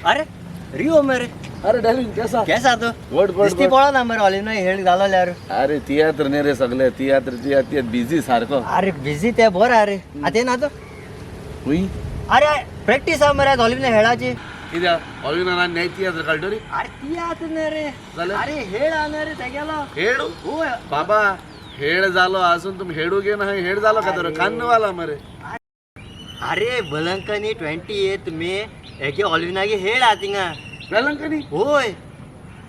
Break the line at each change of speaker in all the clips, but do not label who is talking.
अरे रियो मरे.
अरे डार्लिंग, कैसा?
कैसा तू?
Good good.
दिसती पळो ना मरे, ऑलिना हेळ घालो यार.
अरे तियात्र न्ही रे, सगळे तियात्र तियात्र, बिझी सारको.
अरे बिझी ते बरं. अरे आतां येना तू?
हुई.
अरे प्रॅक्टीस आहा मरे आज ऑलिना हेळाची.
कित्याक ऑलिना न्याय तियात्र काडटो रे?
अरे तियात्र न्ही रे.
जालें?
अरे हेळ आहा न्ही रे तेगेलो.
हेड?
होय.
बाबा, हेड जालो अजून तुमी हेडू घेन हेड जालो का तर कान्नवाला मरे.
अरे बलंकनी 28 मे हेगे ऑलिनागे हेळ आहा थिंगा.
वेलंकनी?
होय.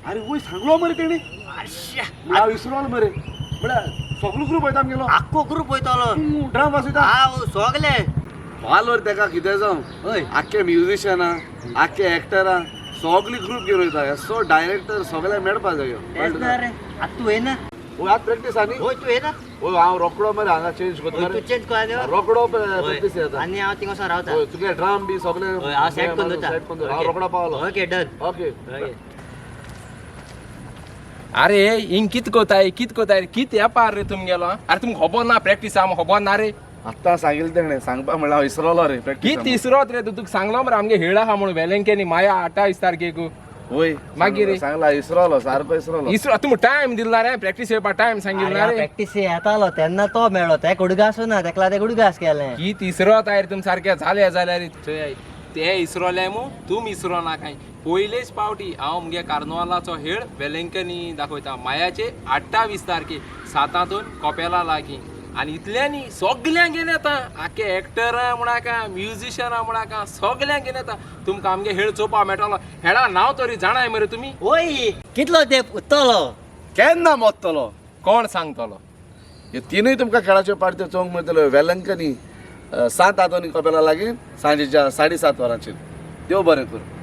अरे वय, सांगलो मरे तेणे.
अश्या.
हांव विसरलो मरे, म्हळ्यार सगलो ग्रूप वयता आमगेलो.
आख्खो ग्रूप वयतलो.
ड्रम वाजयता.
हांव सगले.
वालोर तेका कितें जावं.
हय.
आख्खे म्युझिशियनां, आख्खे एक्टरां, सगली ग्रूप घेवन वयता. सो डायरेक्टर सगळे मेळपा जायो.
तेच ना रे. आतां तूं येना?
हय, आज प्रॅक्टीस आहा न्ही.
होय, तूं येना?
हय, हांव रोकडो मरे हांगा चेंज करता.
होय, तूं चेंज कर.
रोकडो प्रॅक्टीस येता.
आनी हांव थिंगा वचोन रावता.
हय, तुगे ड्रम बी सगळे
हय, हांव सेट करून दवरता.
सेट करून दवर. हांव रोकडो पावलो.
Okay, done.
Okay.
Okay.
अरे हिंग कित कोताय, कित कोताय, कित येपार रे तुमगेलो? अरे तुमकां खबर ना प्रॅक्टीस आहा खबर ना रे?
आत्तां सांगिल्लें तेणें, सांगपा म्हणल्यार हांव विसरलो रे प्रॅक्टीस.
कित इसरोत रे तूं? तुका सांगलो मरे आमगे हेळ आहा म्हणून वेलंकेनी माया 28 तारखेक.
वय.
मागीर रे?
सांगला, विसरलो, सारको विसरलो.
इसरो तुमकां टायम दिला रे, प्रॅक्टीस येवपा टायम सांगिल्ला रे.
प्रॅक्टीस येतालो तेन्ना तो मेळ्ळो, ते उडगास ना तेका ते उडगास केलें.
कित इसरोत आयर तुम सारके जाले जाल्यार चोय, ते इसरोले मू तुम इसरो ना कांय. पयलेच पावटी हांव मुगे कार्नवालाचो हेळ वेलंकनी दाखयता मायाचे 28 तारखे सातांतून कोपेला लागीं. आनी इतल्यांनी सगल्यांक घेवन येता, आख्खे एक्टरां म्हणाका, म्युझिशनां म्हणाका, सगल्यांक घेवन येता. तुमकां आमगे हेळ चोवपा मेळटलो. हेळा नांव तरी जाणाय मरे तुमी?
ओय, कितलो तेप उत्तलो?
केन्ना मोत्तलो?
कोण सांगतलो?
हे तिनूय तुमकां खेळाच्यो पार्ट्यो चोवंक मेळटल्यो वेलंकनी सांत आंतोनी कपेला लागीं सांजेच्या 7:30 वरांचेर. देव बरें करूं.